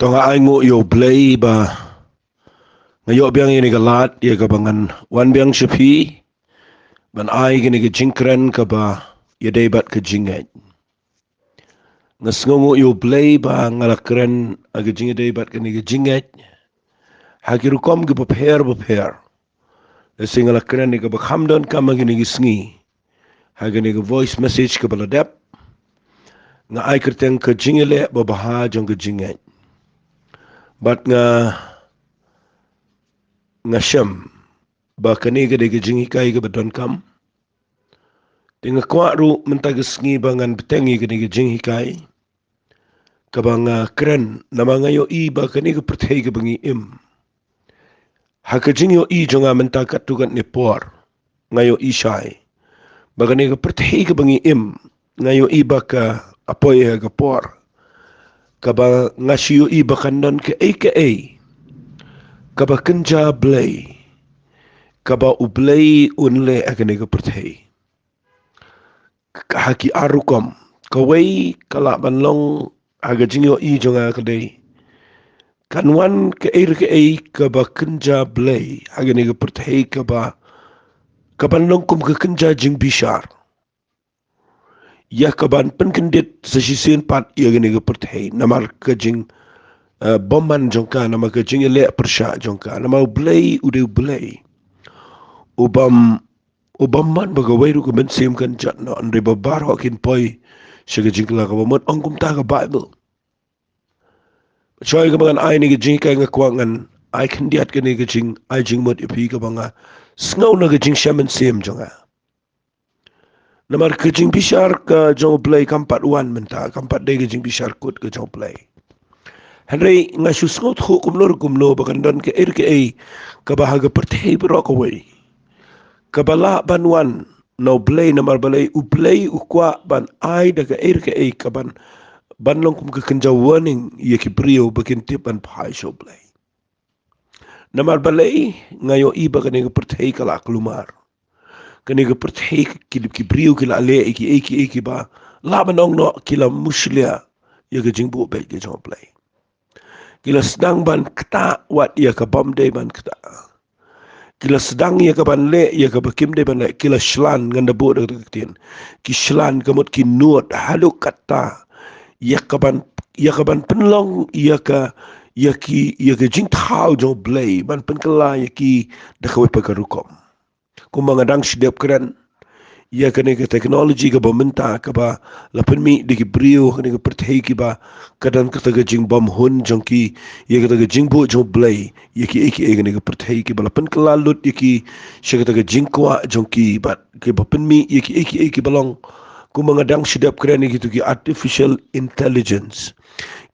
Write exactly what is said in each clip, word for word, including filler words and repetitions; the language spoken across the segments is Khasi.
To nga ai nguh ïa U Blei ba nga ïoh biang ïa kane ka lad ïa kaba ngan wan biang sha phi ban ai kane ka jingkren kaba ïadei bad ka jingngeit. Nga sngewnguh ïa U Blei ba nga la kren ha ka jingïadei bad kane ka jingngeit ha ki rukom kiba pher ba pher. Lehse nga la kren ïa kaba kham donkam ha kine ki sngi ha kane ka voice message kaba la dep. Nga ai kyrteng ka jingïaleh babha jong ka jingngeit. Bad nga, nga shem ba kane ka dei ka jinghikai kaba donkam. Te nga kwah ruh mynta ka sngi ba ngan bteng ïa kane ka jinghikai kaba nga kren, namar nga ïohi ba kane ka pyrthei kaba ngi im, ha ka jingïohi jong nga mynta katto katne por, nga ïohi shai ba kane ka pyrthei kaba ngi im, nga ïohi ba ka, ka poi ha ka por kaba nga shu ïohi ba kan don kaei kaei kaba kynja Blei, kaba U Blei un leh ha kane ka pyrthei. Ha ki ar rukom. Kawei ka lah ban long ha ka jingïohi jong nga ka dei, kan wan kaei re kaei kaba kynja Blei ha kane ka pyrthei kaba, kaban long kum ka kynja jingbishar ïa kaban pynkyndit sa shisien pat ïa kane ka pyrthei, namar ka jing, eh, bymman jong ka, namar ka jingïaleh pyrshah jong ka, namar U Blei u dei U Blei u bym, u bymman ba kawei ruh ka mynsiem kan jot noh, hynrei ba baroh kin poi sha ka jingkylla kaba mut, ong kumta ka Baibl. Shwa ïa kaba ngan ai kane ka jinghikai, nga kwah ngan ai khyndiat kane ka jing, ai jingmut ïa phi kaba nga sngew na ka jingshem mynsiem jong nga. Namar ka jingbishar ka jong U Blei kam pat wan mynta, kam pat dei ka jingbishar kut ka jong U Blei. Hynrei nga shu sngewthuh kumno re kumno ba kan don kaei re kaei kaba ha ka pyrthei baroh kawei kaba lah ban wan na U Blei, namar balei U Blei u kwah ban ai da kaei re kaei kaban, ban long kum ka kynja warning ïa ki briew ba kin tip ban phai sha U Blei. Namar balei? Nga ïohi ba kane ka pyrthei ka la kulmar. Kane ka pyrthei ki, ki briew ki la leh ïa kiei kiei kiba lah ban ong noh ki la mushlia ïa ka jingbuh beit ka jong U Blei. Ki la sdang ban ktah wat ïa kaba ym dei ban ktah. Ki la sdang ïa kaban leh ïa kaba kim dei ban leh. Ki la shlan, ngan da buh da ka ktien, ki shlan ka mut ki nud haduh katta ïa kaban, ïa kaban pynlong ïa ka, ïa ki, ïa ka jingthaw jong U Blei, ban pynkylla ïa ki da kawei pat ka rukom. Kumba nga dang shu dep kren ïa kane ka technology kaba mynta kaba la pynmih da ki briew ha kane ka pyrthei, kiba ka don kata ka jingbym hun jong ki ïa kata ka jingbuh jong U Blei ïa kiei kiei ha kane ka pyrthei, kiba la pynkylla lut ïa ki sha kata ka jingkwah jong ki, bad kiba pynmih ïa kiei kiei kiba long, kumba nga dang shu dep kren, ïa kito ki artificial intelligence,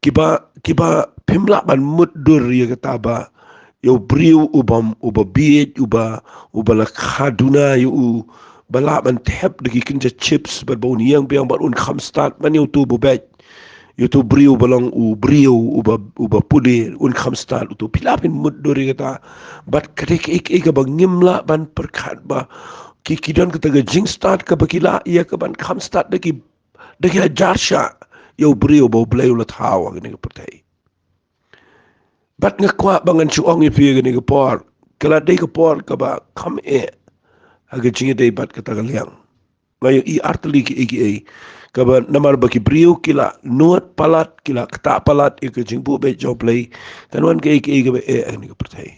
kiba, kiba phim lah ban mutdur ïa kata ba ïa u briew uba, uba bieit, uba, uba la kha duna ïa u, ba lah ban thep da ki kynja chips bad ba un ïeng biang bad un kham stad ban ïa uto uba beit, ïa uto u briew ba long u briew uba, uba pule, un kham stad uto. Phi lah ban mutdur ïa kata. Bad ka dei kaei kaei kaba ngim lah ban pyrkhat ba ki, ki don kata ka jingstad kaba ki lah ïa kaban kham stad da ki, da ki hajar shah ïa u briew ba U Blei u la thaw ha kane ka pyrthei. Bad nga kwah ba ngan shu ong ïa phi ha kane ka por, ka la dei ka por kaba kham eh ha ka jingïadei bad kata ka liang. Nga ïohi artylli kiei kiei kaba namar ba ki briew ki la nud palat, ki la ktah palat ïa ka jingbuh beit jong U Blei, kan wan kiei kiei kaba eh ha kane ka pyrthei.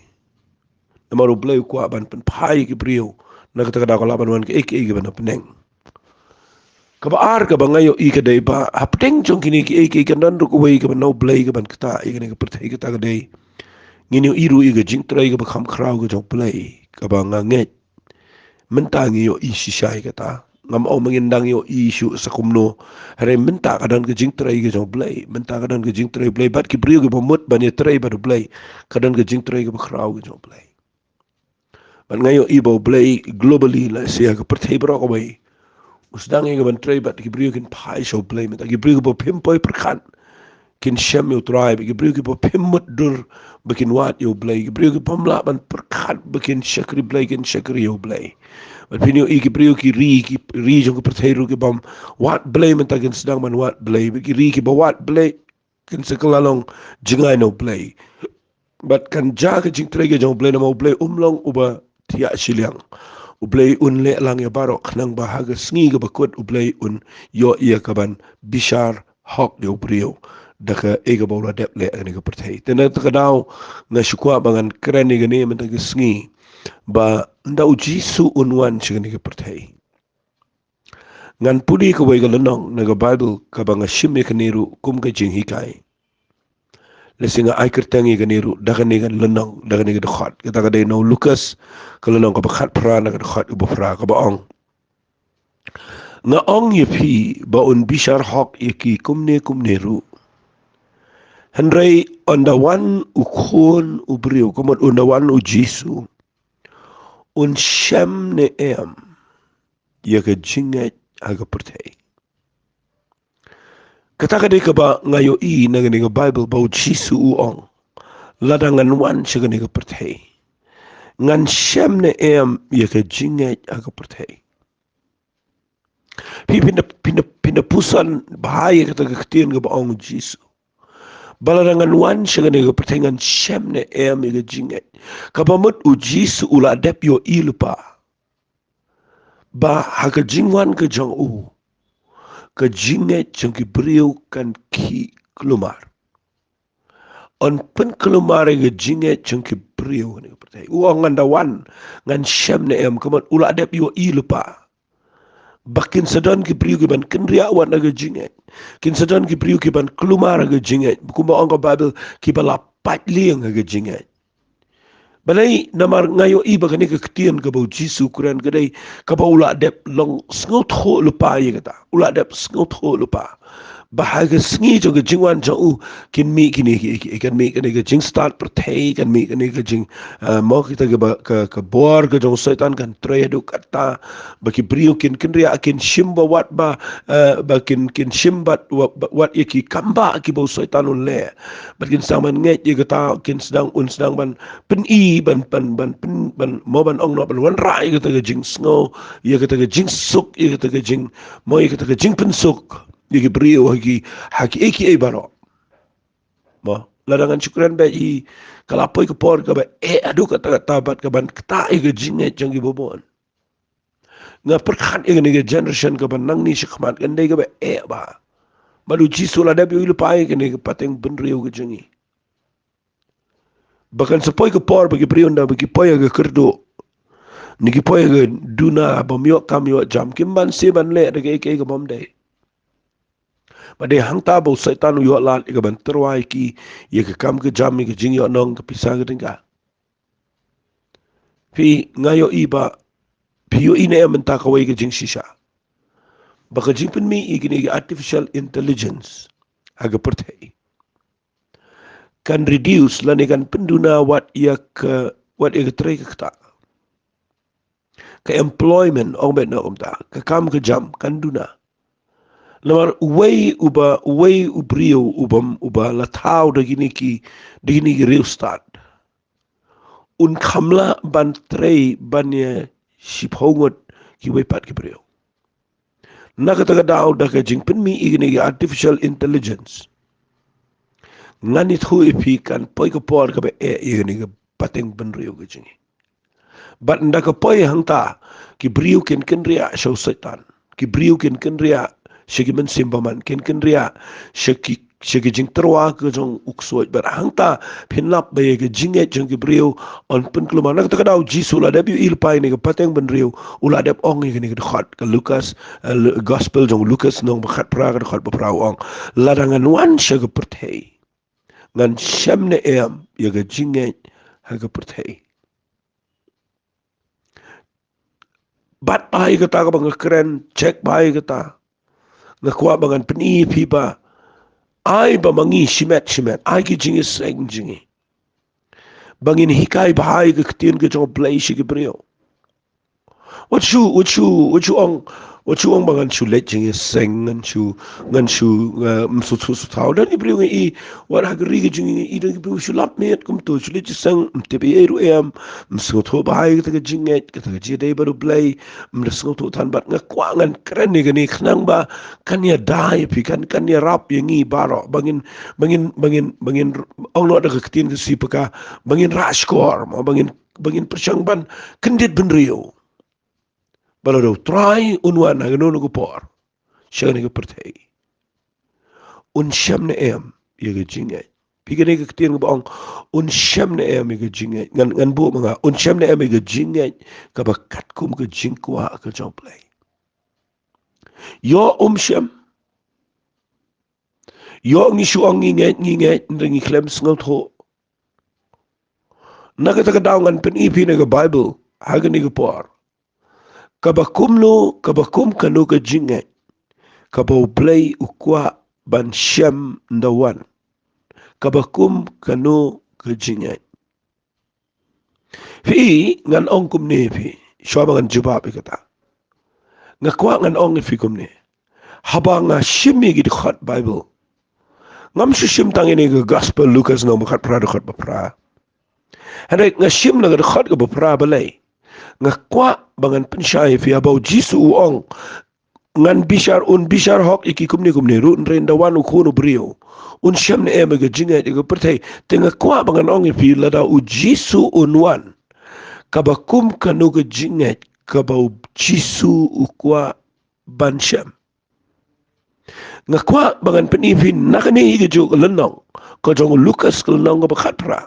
Namar U Blei u kwah ban pynphai ïa ki briew na kata ka daw, ka lah ban wan kiei kiei kiba na bneng. Kaba ar kaba nga ïohi ka dei ba hapdeng jong kine kiei kiei kan don ruh kawei kaba na U Blei kaban ktah ïa kane ka pyrthei, kata ka dei, ngin ïohi ruh ïa ka jingtrei kaba kham khraw ka jong U Blei kaba nga ngeit. Mynta ngi ïohi shisha ïa kata. Ngam ong ba ngin dang ïohi shuh sa kumno, hynrei mynta ka don ka jingtrei ka jong U Blei, mynta ka don ka jingtrei U Blei bad ki briew kiba mut ban ïatrei bad U Blei, ka don ka jingtrei kaba khraw ka jong U Blei. Bad nga ïohi ba U Blei globally, lehse ha ka pyrthei baroh kawei, u sdang ïa kaban trei bad ki briew kin phai sha U Blei mynta, ki briew kiba phim poi pyrkhat kin shem ïa U Trai, bad ki briew kiba phim mutdur ba kin wad ïa U Blei, ki briew kibym lah ban pyrkhat ba kin shakri Blei, kin shakri ïa U Blei. Bad phin ïohi ki briew, ki ri, ki ri jong ka pyrthei ruh kibym wad Blei mynta kin sdang ban wad Blei, bad ki ri kiba wad Blei Kin sa kylla long jngai na U Blei. Bad kan jia ka jingtrei ka jong U Blei namar U Blei um long uba thiah shiliang. U Blei un leh lang ïa baroh khnang ba ha ka sngi kaba kut U Blei un ïoh ïa kaban bishar hok ïa u briew da kaei kaba u la dep leh ha kane ka pyrthei. Te na kata ka daw nga sngewkwah ba ngan kren ïa kane mynta ka sngi ba ynda U Jisu un wan sha kane ka pyrthei. Ngan pule kawei ka lynnong na ka Baibl kaba nga shim ïa kane ruh kum ka jinghikai. Lehse nga ai kyrteng ïa kane ruh da kane ka lynnong, da kane ka dkhot. Kata ka dei na u Lukas, ka lynnong kaba khatphra, na ka dkhot kaba phra, kaba ong: Nga ong ïa phi ba un bishar hok ïa ki kumne kumne ruh. Hynrei ynda wan u Khun u briew, ka mut ynda wan U Jisu, un shem ne em ïa ka jingngeit ha ka pyrthei. Kata ka dei kaba nga ïohi na kane ka Baibl ba U Jisu u ong, lada ngan wan sha kane ka pyrthei, ngan shem ne em ïa ka jingngeit ha ka pyrthei. Phi, phin da, phin da, phin da pyrshang bha ïa kata ka ktien kaba ong U Jisu ba lada ngan wan sha kane ka pyrthei ngan shem ne em ïa ka jingngeit. Kaba mut U Jisu u la dep ïohi lypa ba ha ka jingwan ka jong u, ka jingngeit jong ki briew kan khih kulmar. Un pynkulmar ïa ka jingngeit jong ki briew ha kane ka pyrthei. U ong, ynda wan ngan shem ne em, ka mut u la dep ïohi lypa ba kin sa don ki briew kiban kynriah wat na ka jingngeit. Kin sa don ki briew kiban kulmar ha ka jingngeit, kumba ong ka Baibl, kiba la pait lieng ha ka jingngeit. Balei? Namar nga ïohi ba kane ka ktien kaba U Jisu u kren ka dei kaba u la dep long sngewthuh lypa ïa kata. U la dep sngewthuh lypa ba ha ka sngi jong ka jingwan jong u kin mih kine ki, ki, kan mih kane ka jingstad pyrthei, kan mih kane ka jing, eh, mo kita ka ba, ka, ka bor ka jong u Soitan kan trei haduh katta, ba ki briew kin kynriah, kin shim ba wat ba, eh, ba kin, kin shim ba wat, wat, wat ïa ki kam ba kiba u Soitan un leh. Bad kin sdang ban ngeit ïa kata, kin sdang, un sdang ban pyni, ban, ban, ban, ban, ban, mo ban ong noh, ban wanrah ïa kata ka jingsngew, ïa kata ka jingsuk, ïa kata ka jing, mo ïa kata ka jingpynsuk ïa ki briew ha ki, ha kiei kiei baroh. Mo, lada ngan shu kren beit hi, ka la poi ka por kaba eh haduh katta katta bad kaban ktah ïa ka jingngeit jong ki bun. Nga pyrkhat ïa kane ka generation kaba nangne shakhmat kan dei kaba eh bha. Bad U Jisu u la dep ïohi lypa ïa kane ka pateng bynriew ka jong ngi. Ba kan sa poi ka por ba ki briew ynda ba ki poi ha ka kyrduh, ne ki poi ha ka duna bym ïoh kam ïoh jam, kim banse ban leh da kaei kaei kabym dei. Ba dei hangta ba u Soitan u ïoh lad ïa kaban tyrwa ïa ki, ïa ka kam ka jam, ïa ka jingïohnong, ka pisa, ka tyngka. Phi, nga ïohi ba phi ïohi ne em mynta kawei ka jingshisha, ba ka jingpynmih ïa kine ki artificial intelligence ha ka pyrthei kan reduce lane kan pynduna wat ïa ka, wat ïa ka trei ka ktah. Ka employment, ong beit noh kumta, ka kam ka jam kan duna. Namar uwei uba, uwei u briew uba, uba la thaw da kine ki, da kine ki riewstad, un kham lah ban trei ban ïa shiphew ngut kiwei pat ki briew. Na kata ka daw, da ka jingpynmih ïa kine ki artificial intelligence, ngan ïathuh ïa phi, kan poi ka por kaba eh ïa kane ka pateng bynriew ka jong ngi. Bad ynda ka poi hangta, ki briew kin kynriah sha u Soitan. Ki briew kin kynriah sha ki mynsiem bymman, kin kynriah sha ki, sha ki jingtyrwa ka jong u ksuid. Bad hangta phin lap ba ïa ka jingngeit jong ki briew yn pynkulmar. Na kata ka daw U Jisu u la dep ïohi lypa ïa kane ka pateng bynriew, u la dep ong ïa kane ka dkhot, ka Lukas, eh, Gospel jong u Lukas lynnong ba khatphra, ka dkhot ba phra, u ong, lada ngan wan sha ka pyrthei, ngan shem ne em ïa ka jingngeit ha ka pyrthei. Bat bha ïa kata kaba nga kren, check bha ïa kata. Nga kwah ba ngan pyni ïa phi ba ai ba ma ngi shimet shimet, ai ki jingïaseng jong ngi, ba ngin hikai bha ïa ka ktien ka jong U Blei sha ki briew. Wat shu, wat shu, wat shu ong, Wat shu ong ba ngan shu leit jingïaseng, ngan shu, ngan shu, eh, ym shu, shu, shu thaw. Don ki briew ngi i, wat ha ka ri ka jong ngi i, don ki briew shu lap miet kumto, shu leit jingïaseng, ym tip ei ei ruh em, ym sngewthuh bha ïa kata ka jingngeit, kata ka jingïadei bad U Blei, ym da sngewthuh than bad nga kwah ngan kren ïa kane khnang ba kan ïada ïa phi, kan, kan ïarap ïa ngi baroh, ba ngin, ba ngin, ba ngin, ba ngin ong noh da ka ktien ka Sipaka, ba ngin rah shkor, mo, ba ngin, ba ngin pyrshang ban kyndit bynriew. Ba lada U Trai un wan ha kano kano ka por sha kane ka pyrthei, un shem ne em ïa ka jingngeit? Phi, kane ka ktien kaba ong un shem ne em ïa ka jingngeit, ngan, ngan buh ma nga, un shem ne em ïa ka jingngeit kaba katkum ka jingkwah ka jong U Blei? Ïoh um shem. Ïoh ngi shu ong ngi ngeit, ngi ngeit, hynrei ngi khlem sngewthuh. Na kata ka daw ngan pyni phi na ka Baibl ha kane ka por, kaba kumno, kaba kum kano ka jingngeit kaba U Blei u kwah ban shem ynda wan? Kaba kum kano ka jingngeit? Phi, ngan ong kumne phi, shuwa ba ngan jubab ïa kata, nga kwah ngan ong ïa phi kumne. Haba nga shim ïa ki dkhot Baibl, ngam shu shim tang ïa kane ka Gospel Lukas lynnong ba khatphra, dkhot ba phra. Hynrei nga shim na ka dkhot kaba phra balei? Nga kwah ba ngan pynshai ïa phi, haba U Jisu u ong, ngan bishar, un bishar hok ïa ki kumne kumne ruh, hynrei ynda wan U Khun u briew, un shem ne em ïa ka jingngeit ha ka pyrthei? Te nga kwah ba ngan ong ïa phi, lada U Jisu un wan, kaba kum kano ka jingngeit kaba U Jisu u kwah ban shem? Nga kwah ba ngan pyni phi na kane ka juh ka lynnong ka jong u Lukas, ka lynnong kaba khatphra.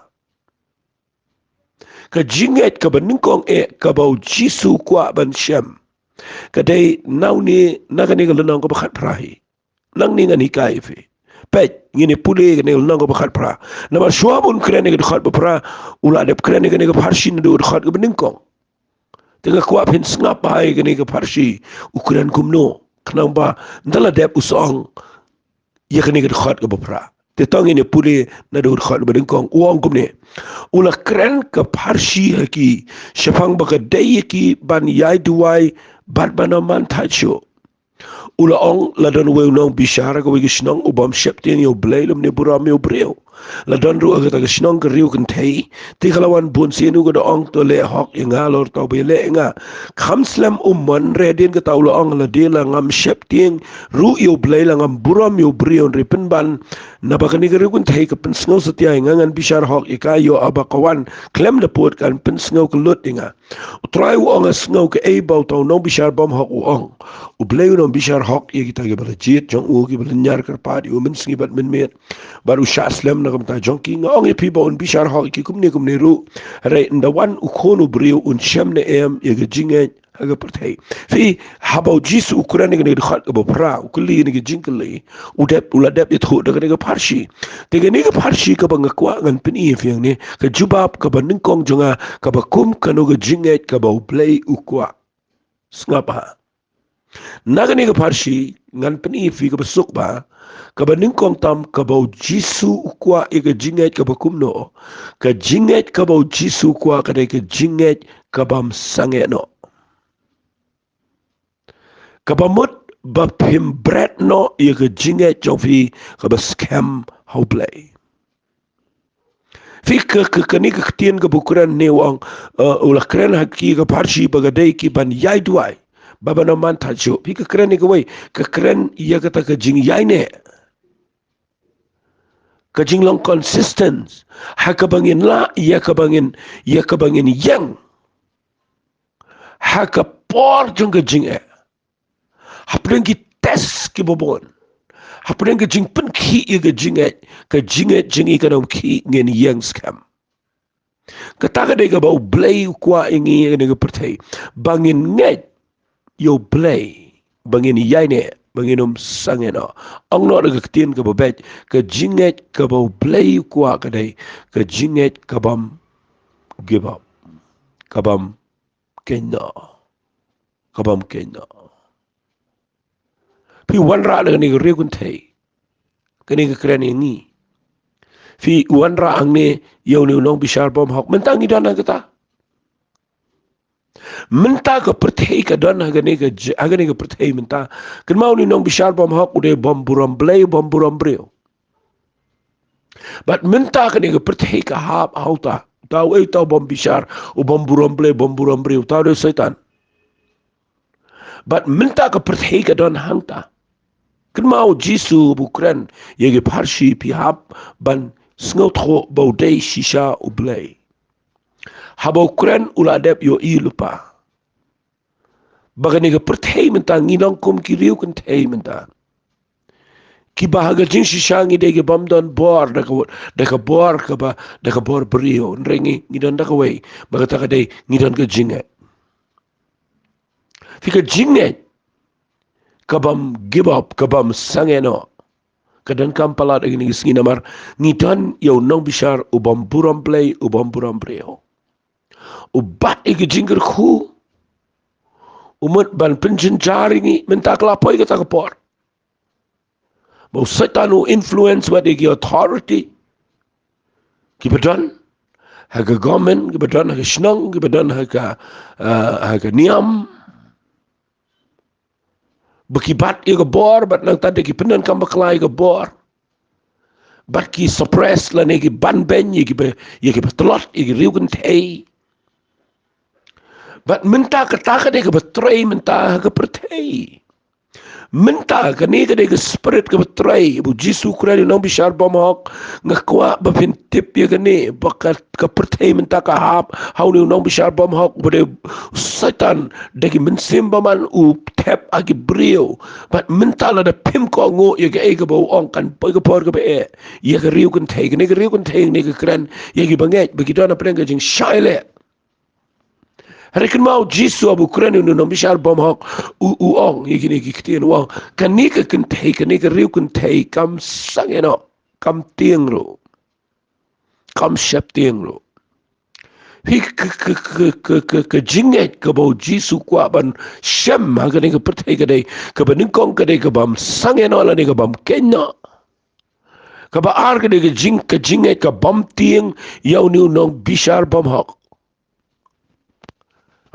Ka jingngeit kaba nyngkong eh kaba U Jisu u kwah ban shem, ka dei na une, na kane ka lynnong kaba khatphra hi. Nangne ngan hikai ïa phi. Peit, ngin ïa pule kane ka lynnong kaba khatphra. Namar shuwa ba un kren ïa ka dkhot ba phra, u la dep kren ïa kane ka Pharshi naduh ka dkhot kaba nyngkong. Te nga kwah phin sngap bha ïa kane ka Pharshi u kren kumno, khnang ba ynda la dep u sa ong ïa kane ka dkhot kaba phra. Te to ngin ïa pule naduh ka dkhot kaba nyngkong. U ong kumne: U la kren ka Pharshi ha ki shaphang ba ka dei ïa ki ban ïai duwai bad ban ym man thait shuh. U la ong, la don uwei u nongbishar ha kawei ka shnong u bym sheptieng ïa U Blei lymne burom ïa u briew. La don ruh ha kata ka shnong ka riew kynthei, te ka la wan bun sien, u ka da ong, to leh hok ïa nga halor uta uba ïaleh ïa nga. Kham slem u mon, re dien kata u la ong, lade la ngam sheptieng ruh ïa U Blei, la ngam burom ïa u briew, hynrei pynban naba kane ka riew kynthei ka pynsngew satia ïa nga, ngan bishar hok ïa ka, ïoh haba ka wan khlem da pud kan pynsngew kyllut ïa nga. U Trai u ong, nga sngew kaei ba uta u nongbishar bymhok u ong. U Blei un ym bishar hok ïa kita kiba la jied jong u, kiba lynñiar kyrpad ïa u mynsngi bad mynmiet, bad u shah slem na ka bynta jong ki. Nga ong ïa phi ba un bishar hok ïa ki kumne kumne ruh, hynrei ynda wan U Khun u briew un shem ne em ïa ka jingngeit ha ka pyrthei? Phi, haba U Jisu u kren ïa kane ka dkhot kaba phra, u kylli ïa kane ka jingkylli, u dep, u la dep ïathuh da kane ka Pharshi. Te kane ka Pharshi kaba nga kwah ngan pyni ïa phi hangne, ka jubab kaba nyngkong jong nga, kaba kum kano ka jingngeit kaba U Blei u kwah. Sngap bha. Na kane ka Pharshi ngan pyni ïa phi kaba suk bha, kaba nyngkong tam kaba U Jisu u kwah ïa ka jingngeit kaba kumno. Ka jingngeit kaba U Jisu u kwah ka dei ka jingngeit kabym sangeh noh. Kaba mut ba phim bret noh ïa ka jingngeit jong phi kaba skhem ha U Blei. Phi, ka, ka, kane ka ktien kaba u kren ne u ong, eh, u la kren ha ki ka Pharshi ba ka dei ki ban ïai duwai bad ban ym man thait shuh. Phi, ka kren ïa kawei, ka kren ïa kata ka jingïaineh, ka jinglong consistent ha kaba ngin lah, ïa kaba ngin, ïa kaba ngin ïeng ha ka por jong ka jingeh. Hapdeng ki test kiba bun, hapdeng ka jingpynkhih ïa ka jingngeit, ka jingngeit jong ngi kan ym khih, ngin ïeng skhem. Kata ka dei kaba U Blei u kwah ïa ngi ha kane ka pyrthei, ba ngin ngeit ïa U Blei, ba ngin ïaineh, ba ngin ym sangeh noh. Ong noh da ka ktien kaba beit, ka jingngeit kaba U Blei u kwah ka dei ka jingngeit kabym give up, kabym kynnoh, kabym kynnoh. Phi, wanrah na kane ka riew kynthei, kane ka kren ïa ngi. Phi, wanrah hangne ïa une u nongbishar bymhok, mynta ngi don ha kata. Mynta ka pyrthei ka don ha kane ka j-, ha kane ka pyrthei mynta. Kynmaw une u nongbishar bymhok u dei bym burom Blei, bym burom briew. Bad mynta kane ka pyrthei ka hap ha uta. Uta uei uta u bym bishar, u bym burom Blei, bym burom briew, uta u dei u Soitan. Bad mynta ka pyrthei ka don hangta. Kynmaw u Jisu ba u kren ïa ki pharshi, phi hap ban sngewthuh ba u dei shisha u Blei. Haba u kren u la dep ïohi lypa ba kane ka pyrthei mynta ngi long kum ki riew kynthei mynta. Kiba ha ka jingshisha ngi dei ki bym don bor da ka, da ka bor kaba, da ka bor briew. Hynrei ngi, ngi don da kawei, ba kata ka dei ngi don ka jingngeit. Phi, ka jingngeit ka bym give up, ka bym sangeh noh, ka donkam palat ha kine ki sngi namar ngi don ïa u nongbishar u bym burom Blei, u bym burom briew. U bat ïa ki jingkyrkhu, u mut ban pynjynjar ïa ngi. Mynta ka la poi kata ka por ba u Soitan u influence bad ïa ki authority kiba don ha ka government, kiba don ha ka shnong, kiba don ha ka, ah, ha ka niam, ba ki bat ïa ka bor, bad nangta da ki pyndonkam bakla ïa ka bor, bad ki suppress lane ki ban beiñ ïa kiba, ïa kiba tlot, ïa ki riew kynthei. Bad mynta kata ka dei kaba trei mynta ha ka pyrthei. Mynta kane ka dei ka spirit kaba trei, ba u Jisu u kren ïa u nongbishar bymhok. Nga kwah ba phin tip ïa kane, ba ka, ka pyrthei mynta ka hap ha une u nongbishar bymhok, ba dei u Soitan da ki mynsiem bymman u thep ha ki briew. Bad mynta lada phim kohnguh ïa kaei kaba u ong, kan poi ka por kaba eh ïa ka riew kynthei, kane ka riew kynthei, kane ka kren ïa ki bangeit ba ki don hapdeng ka jingshai leh. Hynrei kynmaw u Jisu haba u kren ïa une u nongbishar bymhok, u, u ong ïa kine ki ktien, u ong, kane ka kynthei, kane ka riew kynthei kam sangeh noh, kam tieng ruh, kam sheptieng ruh. Phi, ka, ka jingngeit kaba u Jisu u kwah ban shem ha kane ka pyrthei ka dei kaba nyngkong, ka dei ka bym sangeh noh lane ka bym keiñ noh. Kaba ar ka dei ka jing, ka jingngeit ka bym tieng ïa une u nongbishar bymhok.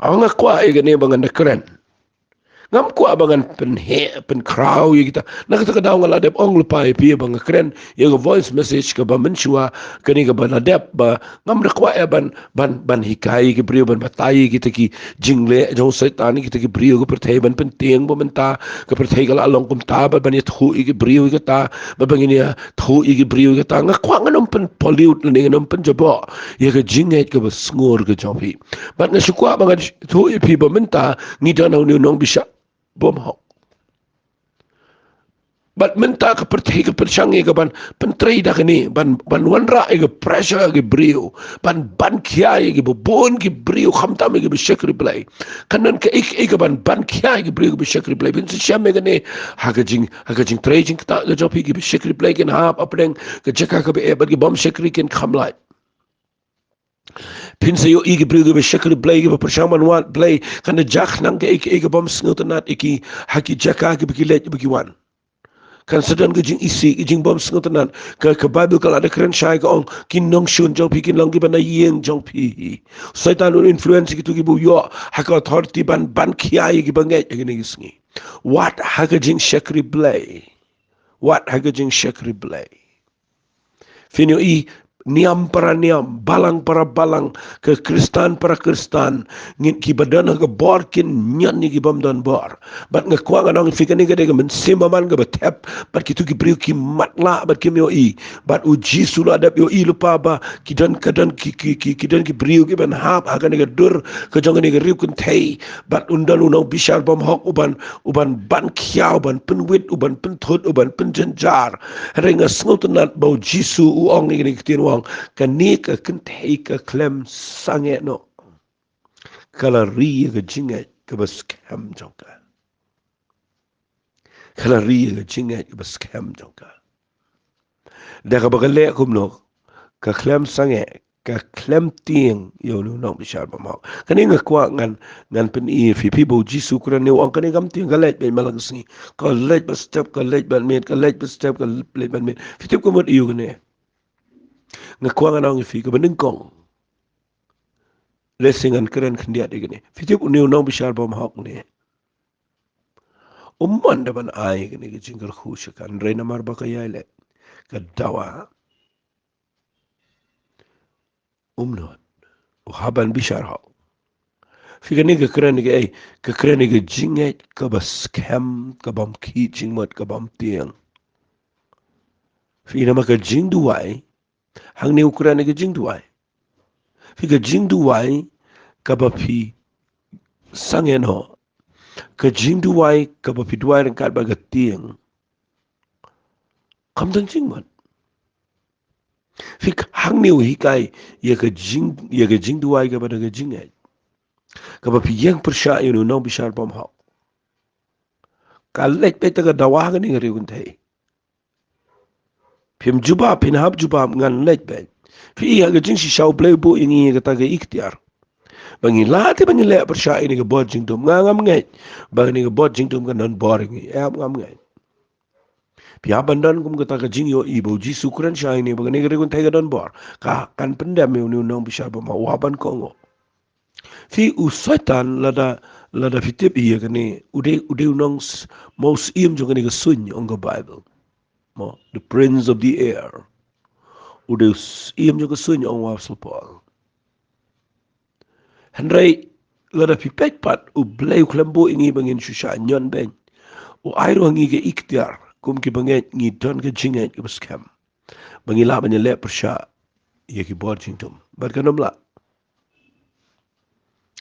Nga kwah ïa kane ba ngan da kren. Ngam kwah ba ngan pynheh, pynkhraw ïa kita. Na kata ka daw nga la dep ong lypa ïa phi ba nga kren ïa ka voice message kaba mynshuwa, kane kaba la dep, ba ngam da kwah ïa ban, ban, ban hikai ïa ki briew, ban batai ïa kita ki jingleh jong u Soitan, kita ki briew ka pyrthei, ban pyntieng ba mynta ka pyrthei ka la long kumta, bad ban ïathuh ïa ki briew ïa kata, bad ban ïathuh ïa ki briew ïa kata. Nga kwah ngan ym pynpollute lane ngan ym pynjaboh ïa ka jingngeit kaba sngur ka jong phi. Bad nga shu kwah ba ngan ïathuh ïa phi ba mynta ngi don ha une u nongbishar bymhok. Bad mynta ka pyrthei ka pyrshang ïa ka ban pyntrei da kane, ban, ban wanrah ïa ka pressure ïa ki briew, ban, ban khia ïa kiba bun ki briew, khamtam ïa kiba shakri Blei. Kan don kaei kaei ka ban, ban khia ïa ki briew kiba shakri Blei. Phin sa shem ïa kane ha ka jing, ha ka jingtrei jingktah ka jong phi, kiba shakri Blei kin hap hapdeng ka jaka kaba eh, bad ki bym shakri kin kham lait. Phin sa ïohi ki briew kiba shakri Blei, kiba pyrshang ban wad Blei, kan da jah nang kaei kaei ka bym sngewtynnat ïa ki ha ki jaka kiba ki leit, kiba ki wan. Kan sa don ka jingisih, ka jingbym sngewtynnat. Ka, ka Baibl ka la da kren shai, ka ong, ki nongshun jong phi kin long kiba na ïing jong phi. Soitan un influence kito kiba u ïoh ha ka authority ban, ban khia ïa kiba ngeit ha kine ki sngi. Wat ha ka jingshakri Blei. Wat ha ka jingshakri Blei. Phin ïohi, niam para niam, balang para balang, ka Khristan para Khristan, ngin, kiba don ha ka bor kin ñion ïa ki bym don bor. Bad nga kwah ngan ong ïa phi, kane ka dei ka mynsiem bymman kaba thep, bad kito ki briew ki matlah, bad kim ïohi. Bad u Jisu u la dep ïohi lypa ba ki don, ka don ki, ki, ki, ki don ki briew kiban hap ha kane ka dur ka jong kane ka riew kynthei. Bad un don u nongbishar bymhok uban, uban ban khia, uban pynwit, uban pynthut, uban pynjynjar. Hynrei nga sngewtynnat ba u Jisu u ong ïa kine ki ktien, u ong, kane ka kynthei ka khlem sangeh noh. Ka la ri ïa ka jingngeit kaba skhem jong ka. Ka la ri ïa ka jingngeit kaba skhem jong ka. Da kaba ka leh kumno, ka khlem sangeh, ka khlem tieng ïa une u nongbishar bymhok. Kane nga kwah ngan, ngan pyni ïa phi, phi, ba u Jisu u kren, u ong kane kam tieng, ka leit beit man la ka sngi. Ka leit bad step, ka leit bad miet, ka leit bad step, ka leit bad miet. Phi tip ka mut aïu kane? Nga kwah ngan ong ïa phi, kaba nyngkong, Lehse ngan kren khyndiat ïa kane. Phi tip une u nongbishar bymhok ne, um mon da ban ai kane ka jingkyrkhu sha ka, hynrei namar ba ka ïai leh, ka dawa, um nud, u hap ban bishar hok. Phi, kane ka kren ïa kaei? Ka kren ïa ka jingngeit kaba skhem, kabym khih jingmut, kabym tieng. Phi, namar ka jingduwai, hangne u kren ïa ka jingduwai. Phi, ka jingduwai kaba phi sangeh noh, ka jingduwai kaba phi duwai ryngkat bad ka tieng, kam don jingmut. Phi, hangne u hikai ïa ka jing, ïa ka jingduwai kaba da ka jingngeit, kaba phi ïeng pyrshah ïa une u nongbishar bymhok. Ka leit beit ta ka dawa ha kane ka ri kynthei. Phim jubab, phin hap jubab, ngan leit beit. Phi, ha ka jingshisha U Blei u buh ïa ngi ïa kata ka iktiar ba ngi lah te ba ngin leh pyrshah ïa kane ka bor jingdum. Nga ngam ngeit ba kane ka bor jingdum kan don bor ïa ngi. Em, ngam ngeit. Phi hap ban don kum kata ka jingïohi ba U Jisu u kren shai ne ba kane ka ri kynthei ka don bor. Ka kan pyndem ïa une u nongbishar bymhok, u hap ban kohnguh. Phi, u Soitan, lada, lada phi tip ïa kane, u dei, u dei u nong s-, mo u syiem jong kane ka suiñ, ong ka Bible. Mo, the prince of the air. U dei u syiem jong ka suiñ, ong u Apostol Paul. Hynrei lada phi peit pat, U Blei u khlem buh ïa ngi ba ngin shu shah ñion beiñ. U ai ruh ha ngi ka iktiar, kum ki bangeit, ngi don ka jingngeit kaba skhem ba ngi lah ban ïaleh pyrshah ïa ki bor jingdum. Bad kan ym lah.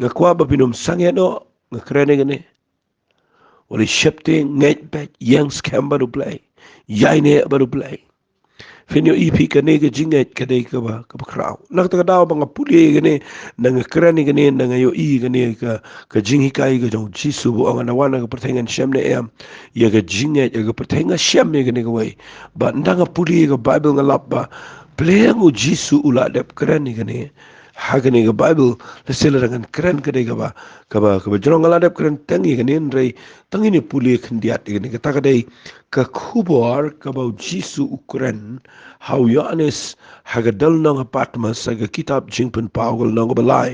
Nga kwah ba phin ym sangeh noh, nga kren ïa kane. Wat ïa sheptieng, ngeit beit, ïeng skhem bad U Blei, ïaineh bad U Blei. Phin ïohi phi, kane ka jingngeit ka dei kaba, kaba khraw. Na kata ka daw ba nga pule ïa kane, na nga kren ïa kane, na nga ïohi ïa kane ka, ka jinghikai ka jong U Jisu ba u ong, nga wan na ka pyrthei ngan shem ne em ïa ka jingngeit, ïa ka pyrthei nga shem ïa kane kawei. Bad ynda nga pule ïa ka Bible nga lap ba pleng U Jisu u la dep kren ïa kane ha kane ka Bible. Lehse lada ngan kren ka dei kaba, kaba, kaba jrong, nga la dep kren tang ïa kane, hynrei tang ngin ïa pule khyndiat ïa kane. Kata ka dei ka khubor kaba U Jisu u kren ha u Ïoannis ha ka dal nong ha Patmos, ha ka kitab Jingpynpaw ka lynnong kaba lai,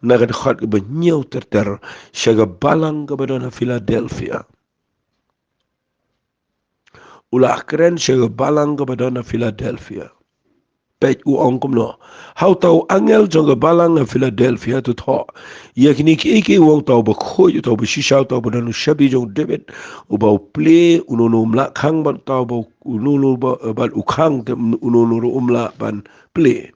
na ka dkhot kaba hynñiew ter ter, sha ka balang kaba don ha Philadelphia. U la kren sha ka balang kaba don ha Philadelphia. Peit, u ong kumno: Ha uta u angel jong ka balang ha Philadelphia to thoh ïa kine kiei kiei u ong: Uta uba khuid, uta uba shisha, uta uba don u shabi jong u David, uba u plie, uno uno um lah khang, bad uta uba, uno uno ba, bad u khang te, uno uno ruh um lah ban plie.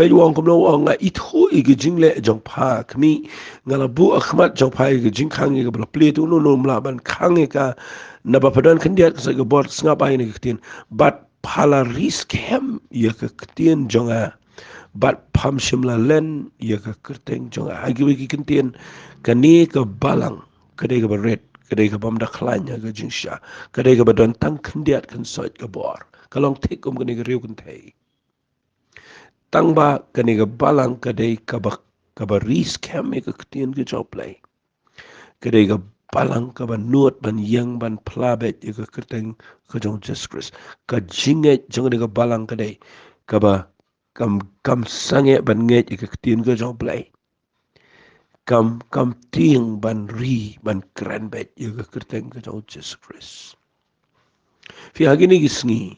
Peit, u ong kumno, u ong: Nga ithuh ïa ki jingleh jong pha khmih, nga la buh ha khmat jong pha ïa ka jingkhang ïa kaba la plie, te uno uno um lah ban khang ïa ka. Naba pha don khyndiat ka sait ka bor, sngap ïa kane ka ktien. Bad pha la ri skhem ïa ka ktien jong nga, bad pham shym la len ïa ka kyrteng jong nga. Ha kiwei ki kyntien, kane ka balang ka dei kaba rit, ka dei kabym da khlaiñ ha ka jingshisha, ka dei kaba don tang khyndiat kynsoit ka bor. Ka long thik kum kane ka ri kynthei. Tang ba kane ka balang ka dei kaba, kaba ri skhem ïa ka ktien ka jong U Blei. Ka dei ka balang kaba nud ban ïeng ban phla beit ïa ka kyrteng ka jong U Jisu Khrist. Ka jingngeit jong kane ka balang ka dei kaba kam, kam sangeh ban ngeit ïa ka ktien ka jong U Blei. Kam, kam tieng ban ri, ban kren beit ïa ka kyrteng ka jong U Jisu Khrist. Phi, ha kine ki sngi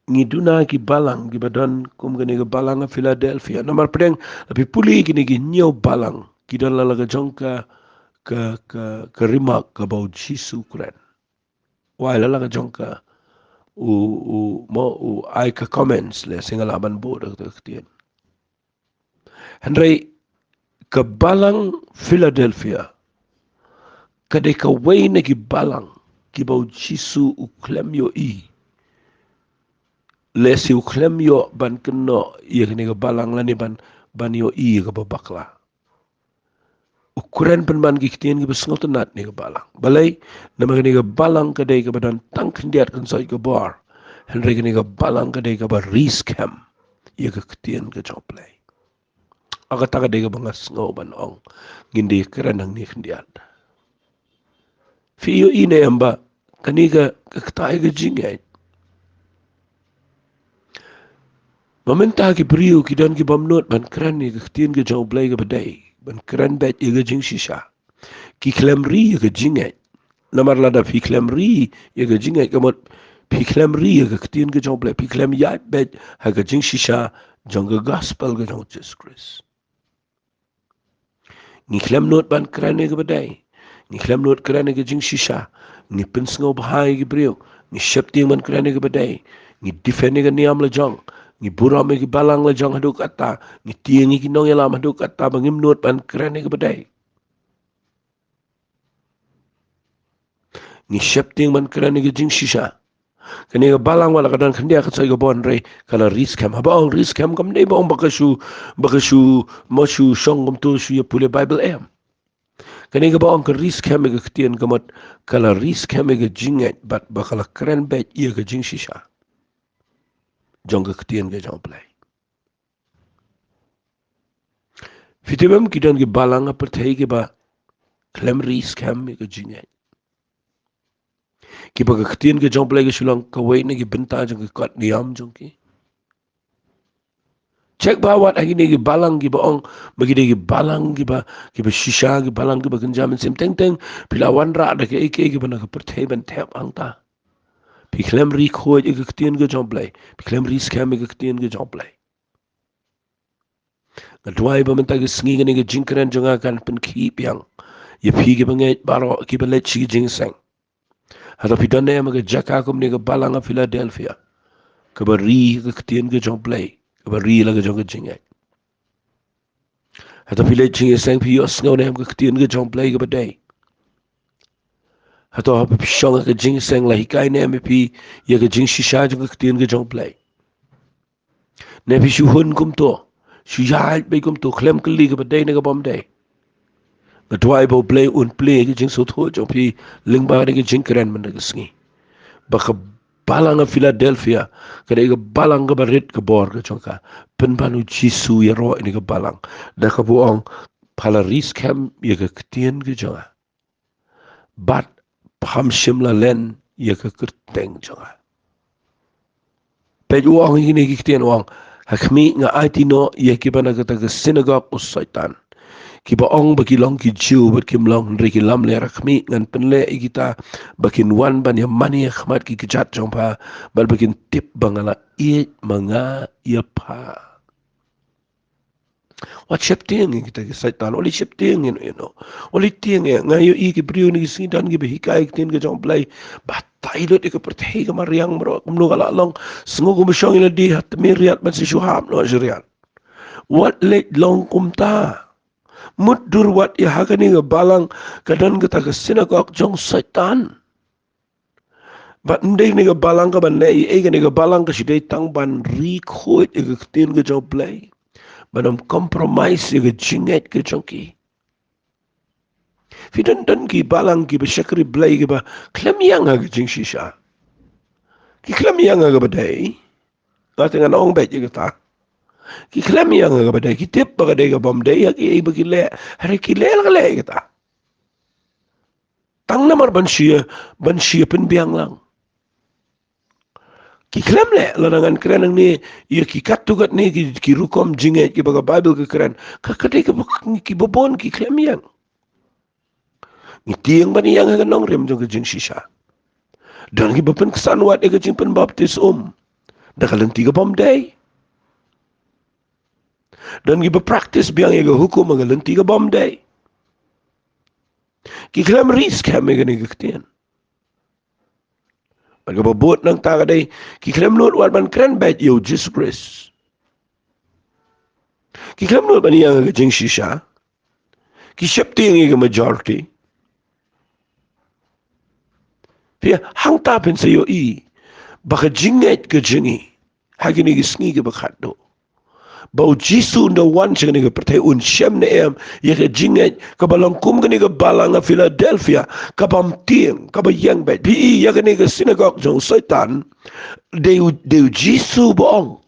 ngi duna ki balang kiba don kum kane ka balang ha Philadelphia. Namar pdeng, la phi pule kine ki hynñiew balang, ki don la la ka jong ka, ka, ka, ka remark kaba U Jisu u kren. Wei la la ka jong ka, u, u, mo, u ai ka comments, lehse nga lah ban buh da ka ktien. Hynrei ka balang Philadelphia ka dei kawei na ki balang kiba U Jisu u khlem ïohi. Lehse u khlem ïoh ban kynnoh ïa kane ka balang lane ban, ban ïohi ïa kaba bakla. U kren pynban ki ktien kiba sngewtynnat ïa ka balang. Balei? Namar kane ka balang ka dei kaba don tang khyndiat kynsoit ka bor. Hynrei kane ka balang ka dei kaba ri skhem ïa ka ktien ka jong U Blei. Ha kata ka dei kaba nga sngew ban ong ngin dei kren hangne khyndiat. Phi ïohi ne em ba kane ka, ka kta ïa ka jingngeit, Ba mynta ki briew ki don ki bym nud ban kren ïa ka ktien ka jong U Blei kaba dei, ban kren beit ïa ka jingshisha. Ki khlem ri ïa ka jingngeit. Namar lada phi khlem ri ïa ka jingngeit, ka mut phi khlem ri ïa ka ktien ka jong U Blei, phi khlem ïaid beit ha ka jingshisha jong ka gospel ka jong U Jisu Khrist. Ngi khlem nud ban kren ïa kaba dei. Ngi khlem nud kren ïa ka jingshisha. Ngi pynsngewbha ïa ki briew. Ngi sheptieng ban kren ïa kaba dei. Ngi defend ïa ka niam la jong. Ngi burom ïa ki balang la jong haduh katta. Ngi tieng ïa ki nongïalam haduh katta ba ngim nud ban kren ïa kaba dei. Ngi sheptieng ban kren ïa ka jingshisha. Kane ka balang wat la ka don khyndiat ka soi ka bun, hynrei ka la ri skhem. Haba ong ri skhem kam dei ba ong ba ka shu, ba ka shu, mo shu shong kumto shu ïa pule Baibl, em. Kane kaba ong ka ri skhem ïa ka ktien, ka mut ka la ri skhem ïa ka jingngeit bad ba ka la kren beit ïa ka jingshisha jong ka ktien ka jong U Blei. Phi tip em, ki don ki balang ha pyrthei kiba khlem ri skhem ïa ka jingngeit. Kiba ka ktien ka jong U Blei ka shu long kawei na ki bynta jong ki kot niam jong ki. Check bha wat ha kine ki balang kiba ong ba ki dei ki balang kiba, kiba shisha, ki balang kiba kynja mynsiem, teng teng phi la wanrah da kaei kaei kaba na ka pyrthei ban thep hangta. Phi khlem ri khuid ïa ka ktien ka jong U Blei. Phi khlem ri skhem ïa ka ktien ka jong U Blei. Nga duwai ba mynta ka sngi kane ka jingkren jong nga kan pynkhih biang ïa phi kiba ngeit baroh, kiba leit sha ki jingïaseng. Hato phi don ne em ha ka jaka kumne ka balang ha Philadelphia, kaba ri ka ktien ka jong U Blei, kaba ri la ka jong ka jingngeit? Hato phi leit jingïaseng, phi ïohsngew ne em ka ktien ka jong U Blei kaba dei? Hato haba phi shong ha ka jingïaseng la hikai ne em ïa phi ïa ka jingshisha jong ka ktien ka jong U Blei? Ne phi shu hun kumto, shu ïaid beit kumto, khlem kylli kaba dei ne ka bym dei? Nga duwai ba U Blei un plie ïa ka jingsngewthuh jong phi lyngba kane ka jingkren mynta ka sngi, ba ka balang ha Philadelphia ka dei ka balang kaba rit ka bor ka jong ka. Pynban U Jisu u ïaroh ïa kane ka balang da kaba u ong, pha la ri skhem ïa ka ktien ka jong nga, bad pham shym la len ïa ka kyrteng jong nga. Peit, u ong ïa kine ki ktien, u ong, ha khmih nga aiti noh ïa kiba na kata ka synagog u Soitan, kiba ong ba ki long ki Jiw bad kim long, hynrei ki lamler. Ha khmih ngan pynleh ïa kita ba kin wan ban ïamane ha khmat ki kjat jong pha, bad ba kin tip ba nga la ïeit ma nga ïa pha. Wat sheptieng ïa kita ki Soitan, wat sheptieng ïa no, ïa no. Wat tieng ïa, nga ïohi ki briew kine ki sngi don kiba hikai ïa ka ktien ka jong U Blei. Batai lut ïa ka pyrthei ka mariang baroh, kumno ka la long. Sngew kumba shong ïa lade ha tmier riat ban sa shu hap noh sha riat. Wat leit long kumta. Mutdur wat ïa ha kane ka balang ka don kata ka synagog jong Soitan. Bad ym dei kane ka balang kaban leh ei ei, kane ka balang ka shu dei tang ban ri khuid ïa ka ktien ka jong U Blei, ban ym compromise ïa ka jingngeit ka jong ki. Phi don, don ki balang kiba shakri Blei kiba khlem ïeng ha ka jingshisha. Ki khlem ïeng ha kaba dei. Nga te ngan ong beit ïa kata. Ki khlem ïeng ha kaba dei, ki tip ba ka dei ka bym dei ïa kiei ba ki leh, hynrei ki leh la ka leh ïa kata. Tang namar ban shu, ban shu pynbiang lang. Ki khlem leh, lada ngan kren nangne ïa ki katto katne ki, ki rukom jingngeit kiba ka Baibl ka kren, ka, ka dei kaba, kiba bun ki khlem ïeng. Ngi tieng ban ïeng ha ka nongrim jong ka jingshisha. Don kiba pynksan wat ïa ka jingpynbaptis um da ka lynti ka bym dei. Don kiba practice biang ïa ka hukum ha ka lynti ka bym dei. Ki khlem ri skhem ïa kane ka ktien. Bad kaba bud nangta ka dei, ki khlem nud wat ban kren beit ïa U Jisu Khrist. Ki khlem nud ban ïeng ha ka jingshisha. Ki sheptieng ïa ka majority. Phi, hangta phin sa ïohi ba ka jingngeit ka jong ngi ha kine ki sngi kiba khatduh, ba U Jisu un da wan sha kane ka pyrthei, un shem ne em ïa ka jingngeit kaba long kum kane ka balang ha Philadelphia, kabym tieng, kaba ïeng beit. Phi i, ïa kane ka synagog jong u Soitan, dei U, dei U Jisu ba ong,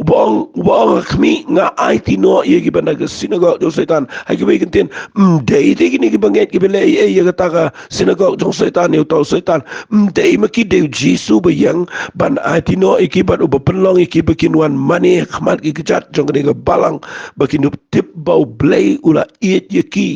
Uba ong, uba ong ha khmih, nga aiti noh ïa kiba na ka synagog jong Soitan. Ha kiwei ki ktien, ym dei te kine kiba ngeit kiba leh ei ei ïa kata ka synagog jong Soitan, ïa uta u Soitan. Ym dei, ma ki dei u Jisu ba ïeng ban aiti noh ïa ki bad uba pynlong ïa ki ba kin wan mane ha khmat ki kjat jong kane ka balang, ba kin tip ba U Blei u la ïeit ïa ki.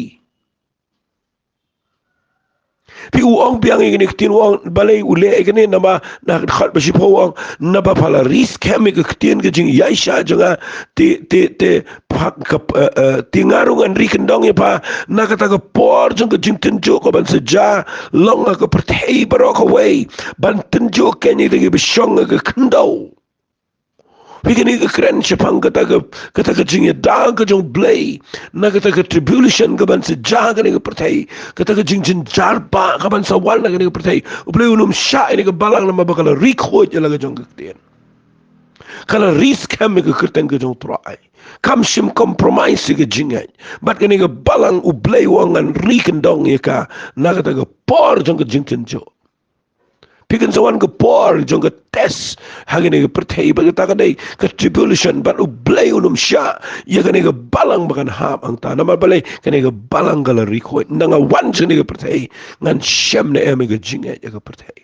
Phi, u ong biang ïa kine ki ktien, u ong balei u leh ïa kine, naba na ka dkhot ba shiphew u ong, naba pha la ri skhem ïa ka ktien ka jingïaishah jong nga, te, te, te, pha ka, eh, eh, te nga ruh ngan ri kyndong ïa pha na kata ka por jong ka jingtynjuh kaban sa jia long ha ka pyrthei baroh kawei, ban tynjuh kein ïa kita kiba shong ha ka khyndew. Phi, kane ka kren shaphang kata ka, kata ka jingïada ka jong U Blei na kata ka tribulation kaban sa jia ha kane ka pyrthei, kata ka jingjynjar ba kaban sa wan na kane ka pyrthei. U Blei un ym shah ïa kane ka balang namar ba ka la ri khuid ïa la ka jong ka ktien. Ka la ri skhem ïa ka kyrteng ka jong U Trai. Kam shym compromise ïa ka jingngeit. Bad kane ka balang U Blei u ong ngan ri kyndong ïa ka na kata ka por jong ka jingtynjuh. Phi, kan sa wan ka por jong ka test ha kane ka pyrthei, bad kata ka dei ka tribulation, bad U Blei un ym shah ïa kane ka balang ba kan hap hangta. Namar balei? Kane ka balang ka la ri khuid. Ynda nga wan sha kane ka pyrthei, ngan shem ne em ïa ka jingngeit ïa ka pyrthei?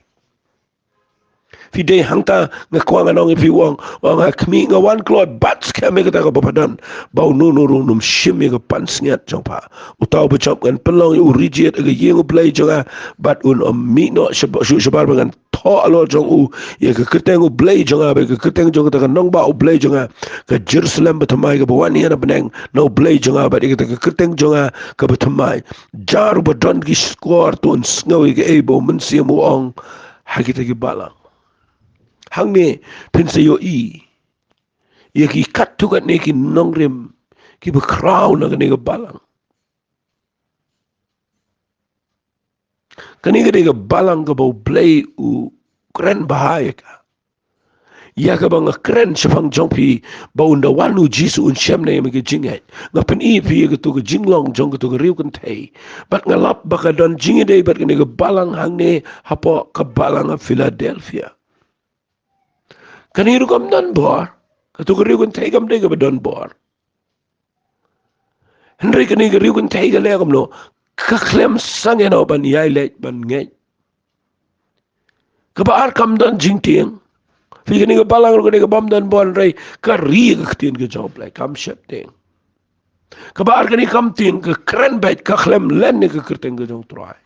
Phi, dei hangta nga kwah ngan ong ïa phi, u ong, u ong ha khmih, nga wan kloi bad skhem ïa kata kaba pha don, ba uno uno ruh un ym shim ïa ka pansngiat jong pha. Uta uba jop ngan pynlong ïa u rijied ha ka ïing U Blei jong nga, bad un ym mih noh shaba-, shuh shabar ba ngan thoh halor jong u ïa ka kyrteng U Blei jong nga, bad ïa ka kyrteng jong kata ka nongbah U Blei jong nga, ka Jerusalem bathymmai kaba wan ïa na bneng na U Blei jong nga, bad ïa kata ka kyrteng jong nga kaba thymmai. Jar uba don ki shkor to un sngew ïa kaei ba U Mynsiem u ong ha kita ki balang. Hangne phin sa ïohi ïa ki katto katne ki nongrim kiba khraw na kane ka balang. Kane ka dei ka balang kaba U Blei u kren bha ïa ka. Ïa kaba nga kren shaphang jong phi, ba ynda wan U Jisu un shem ne em ïa ka jingngeit. Nga pyni ïa phi ïa kato ka jinglong jong kato ka riewkynthei. Bad nga lap ba ka don jingïadei bad kane ka balang hangne hapoh ka balang ha Philadelphia. Kane ruh kam don bor. Kato ka riewkynthei kam dei kaba don bor. Hynrei kane ka riewkynthei ka leh kumno? Ka khlem sangeh noh ban ïai leit ban ngeit. Kaba ar, kam don jingtieng. Phi, kane ka balang ruh ka dei kabym don bor, hynrei ka ri ïa ka ktien ka jong U Blei, kam sheptieng. Kaba ar, kane kam tieng, ka kren beit, ka khlem len ïa ka kyrteng ka jong U Trai.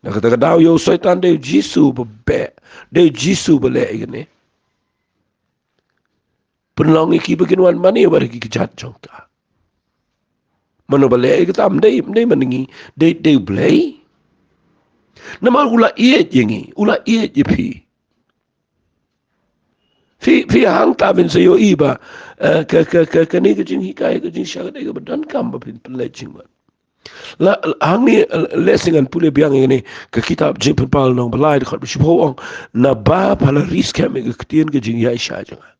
Na kata ka daw ïa u Soitan dei u Jisu ba beh, dei u Jisu ba leh ïa kane. Pynlong ïa ki ba kin wan mane bad ki kjat jong ka. Mano ba leh ïa kata? Ym dei, ym dei man ngi, dei, dei U Blei. Namar u la ïeit ïa ngi, u la ïeit ïa phi. Phi, phi, hangta phin sa ïohi ba, eh, ka, ka, ka, kane ka jinghikai, ka jingshakri kaba donkam ba phin pynleit jingmut. La, la, hangne, eh, lehse ngan pule biang ïa kane ka kitab Jingpynpaw Nongblai, dkhot ba shiphew u ong, naba pha la ri skhem ïa ka ktien ka jingïaishah jong nga.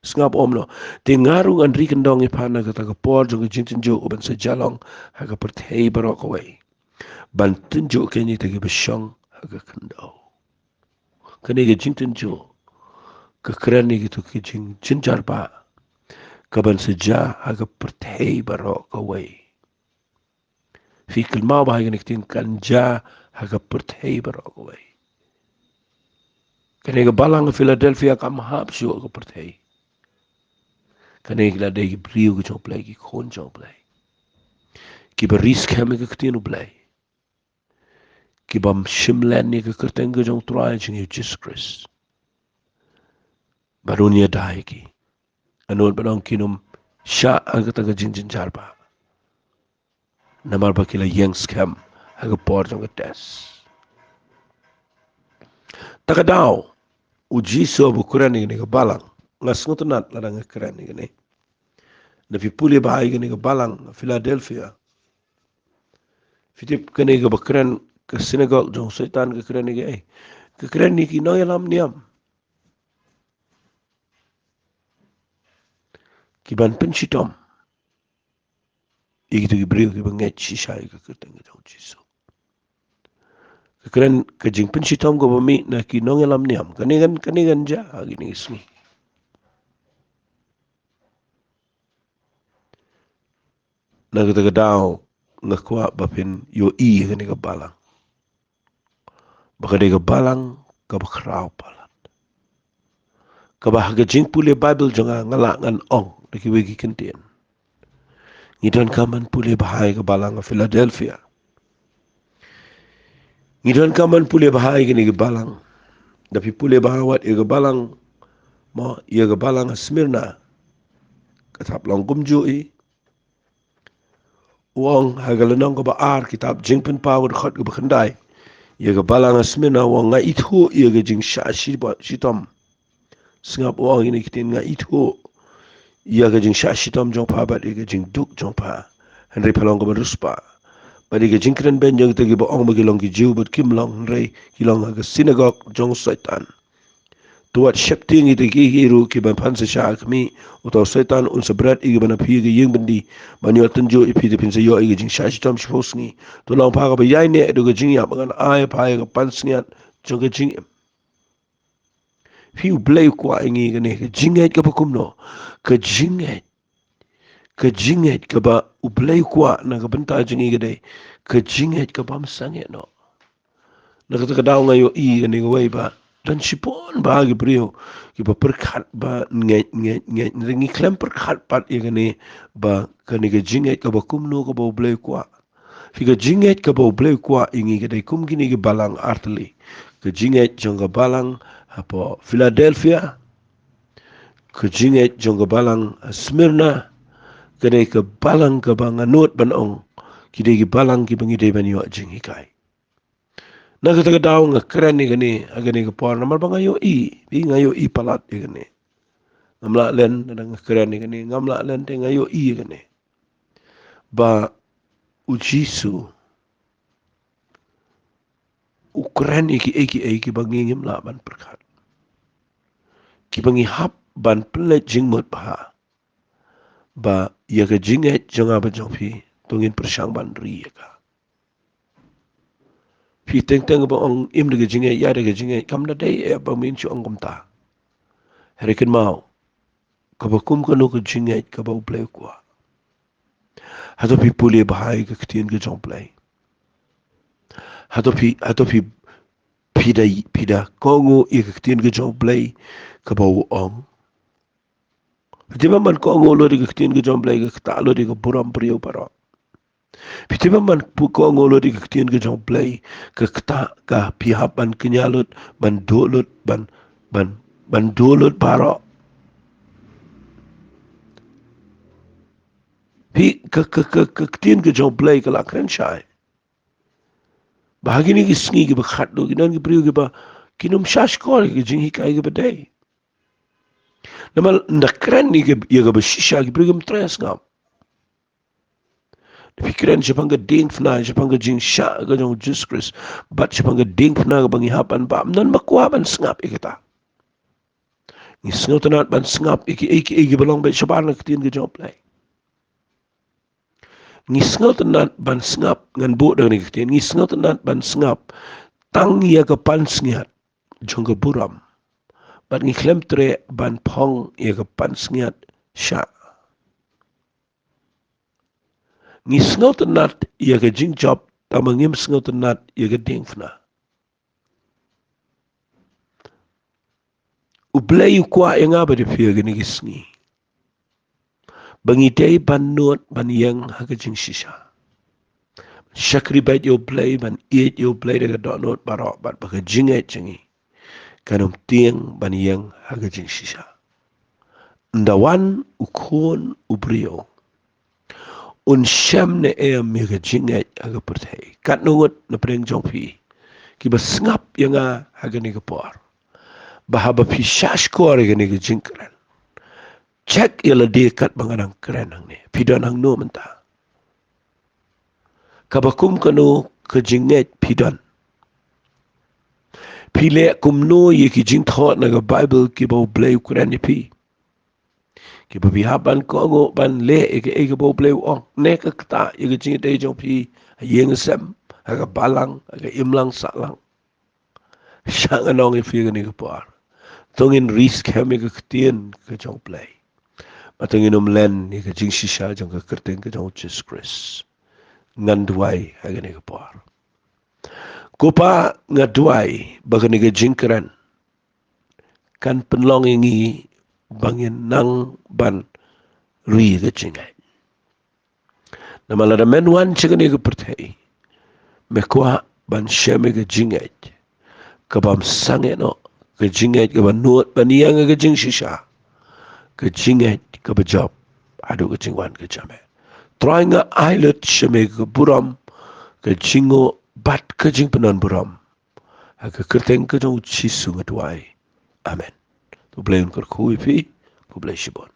Sngap, u ong kumno? Te nga ruh ngan ri kyndong ïa pha na kata ka por jong ka jingtynjuh kaban sa jia long ha ka pyrthei baroh kawei, ban tynjuh kein ïa kita kiba shong ha ka khyndew. Kane ka jingtynjuh ka kren ïa kito ki jingjynjar ba kaban sa jia ha ka pyrthei baroh kawei. Phi, kynmaw bha ïa kane ka ktien, kan jia ha ka pyrthei baroh kawei. Kane ka balang Philadelphia kam hap shuh ha ka pyrthei. Kane ki la dei ki briew ki jong U Blei, ki khun jong U Blei, kiba ri skhem ïa ka ktien U Blei, kibym shim len ïa ka kyrteng ka jong U Trai jong ngi U Jisu Khrist. Bad un ïada ïa ki. Ano ba dang kin ym shah ha kata ka jingjynjar ba, namar ba ki la ïeng skhem ha ka por jong ka test. Ta ka daw u Jisu ba u kren ïa kane ka balang, nga sngewtynnat lada nga kren ïa kane. Lada phi pule bha ïa kane ka balang Philadelphia, phi tip kane kaba kren, ka synagog jong u Soitan, ka kren ïa kiei? Ka kren ïa ki nongïalam niam kiban pynshitom ïa kito ki briew kiba ngeit shisha ïa ka kyrteng ka jong u Jisu. Ka kren ka jingpynshitom kaba mih na ki nongïalam niam. Kane kan, kane kan jia ha kine ki sngi. Na kata ka daw nga kwah ba phin ïohi ïa kane ka balang. Ba ka dei ka balang kaba khraw palat. Kaba ha ka jingpule Baibl jong nga, nga lah ngan ong da kiwei ki kyntien. Ngi donkam ban pule bha ïa ka balang ha Philadelphia. Ngi donkam ban pule bha ïa kane ka balang. Da phi pule bha wat ïa ka balang, mo, ïa ka balang ha Smyrna, ka thap long kumjuh i. U ong ha ka lynnong kaba ar, kitab Jingpynpaw, dkhot kaba khyndai, ïa ka balang ha Smyrna, u ong, nga ithuh ïa ka jingshah shi-, shitom. Sngap, u ong ïa kine ki ktien, nga ithuh ïa ka jingshah shitom jong pha bad ïa ka jingduk jong pha. Hynrei pha long kaba riewspah. Bad ïa ka jingkren beiñ jong kita kiba ong ba ki long ki Jiw bad kim long, hynrei ki long ha ka synagog jong u Soitan. To wat sheptieng ïa kita kiei kiei ruh kiban pan shisha ha khmih, uta u Soitan un sa bret ïa ki ban ap ha ka ïing byndi, ban ïoh tynjuh ïa phi, te phin sa ïoh ïa ka jingshah shitom shiphew sngi. To long pha kaba ïaineh da ka jingïap, ngan ai ha pha ïa ka pansngiat jong ka jingim. Phi, U Blei u kwah ïa ngi kane ka jingngeit kaba kumno? Ka jingngeit, ka jingngeit kaba U Blei u kwah na ka bynta jong ngi ka dei ka jingngeit kaba ym sangeh noh. Na kata ka daw nga ïohi kane kawei ba don shibun bha ki briew kiba pyrkhat ba ngeit, ngeit, ngeit. Ngi khlem pyrkhat pat ïa kane, ba kane ka jingngeit kaba kumno kaba U Blei u kwah. Phi, ka jingngeit kaba U Blei u kwah ïa ngi ka dei kum kine ki balang artylli. Ka jingngeit jong ka balang hapoh Philadelphia, ka jingngeit jong ka balang ha Smyrna, ka dei ka balang kaba nga nud ban ong, ki dei ki balang kiba ngi dei ban ïoh jinghikai. Na kata ka daw nga kren ïa kane ha kane ka por namar ba nga ïohi, phi, nga ïohi palat ïa kane. Ngam lah len, lada nga kren ïa kane, ngam lah len, te nga ïohi ïa kane. Ba U Jisu u kren ïa kiei kiei kiba ngi ngim lah ban pyrkhat, kiba ngi hap ban pynleit jingmut bha. Ba ïa ka jingngeit jong nga bad jong phi, to ngin pyrshang ban ri ïa ka. Phi, teng teng ba ong im da ka jingngeit, ïa da ka jingngeit, kam da dei eh ba ngin shu ong kumta. Hynrei kynmaw, kaba kum kano ka jingngeit kaba U Blei u kwah? Hato phi pule bha ïa ka ktien ka jong U Blei? Hato phi, hato phi, phi da, phi da kohnguh ïa ka ktien ka jong U Blei kaba u ong? Phi tip ba man kohnguh lut ïa ka ktien ka jong U Blei ka ktah lut ïa ka burom briew baroh. Phi tip ba man pu-, kohnguh lut ïa ka ktien ka jong U Blei ka ktah, ka phi hap ban kñia lut, ban duh lut, ban, ban, ban duh lut baroh. Phi, ka, ka, ka, ka ktien ka jong U Blei ka la kren shai ba ha kine ki sngi kiba khadduh ki don ki briew kiba kin ym sngap shkor ïa ka jinghikai kaba dei. Namar lada kren ïa ka, ïa kaba shisha, ki briew kim treh sngap. Phi kren shaphang ka diengphna, shaphang ka jingshah ka jong U Jisu Khrist, bad shaphang ka diengphna kaba ngi hap ban bam, ym don ba kwah ban sngap ïa kata. Ngi sngewtynnat ban sngap ïa kiei kiei kiba long beit shabar na ka ktien ka jong U Blei. Ngi sngewtynnat ban sngap, ngan buh da kane ka ktien, ngi sngewtynnat ban sngap tang ïa ka pansngiat jong ka burom. Bad ngi khlem treh ban phong ïa ka pansngiat shah. Ngi sngewtynnat ïa ka jingjop, tangba ngim sngewtynnat ïa ka diengphna. U Blei u kwah ïa nga bad ïa phi ha kine ki sngi ba ngi dei ban nud ban ïeng ha ka jingshisha. Shakri beit ïa U Blei, ban ïeit ïa U Blei da ka dohnud baroh, bad ba ka jingngeit jong ngi kan ym tieng ban ïeng ha ka jingshisha. Ynda wan U Khun u briew, un shem ne em ïa ka jingngeit ha ka pyrthei? Katno ngut na pdeng jong phi kiba sngap ïa nga ha kane ka por, ba haba phi sngap shkor ïa kane ka jingkren, check ïa lade katba nga dang kren hangne, phi don hangno mynta? Kaba kum kano ka jingngeit phi don? Phi leh kumno ïa ki jingthoh na ka Baibl kiba U Blei u kren ïa phi, kiba phi hap ban kohnguh ban leh ïa kaei kaba U Blei u ong, ne ka ktah ïa ka jingïadei jong phi ha ïing ha sem, ha ka balang, ha ka imlang sahlang? Shah ngan ong ïa phi kane ka por, to ngin ri skhem ïa ka ktien ka jong U Blei. Haba ngin ym len ïa ka jingshisha jong ka kyrteng ka jong u Jisu Khrist, ngan duwai ha kane ka por. Ko Pa, nga duwai ba kane ka jingkren kan pynlong ïa ngi ba ngin nang ban ri ïa ka jingngeit. Namar lada men wan sha kane ka pyrthei, me kwah ban shem ïa ka jingngeit ka bym sangeh noh, ka jingngeit ka ba nud ban ïeng ha ka jingshisha, ka jingngeit ka ba jop haduh ka jingwan ka jong me. Trai, nga ai lut sha me ka burom, ka jingnguh bad ka jingpynban burom ha ka kyrteng ka jong u Jisu nga duwai. Amen. To U Blei un kyrkhu ïa phi. Khublei shibun.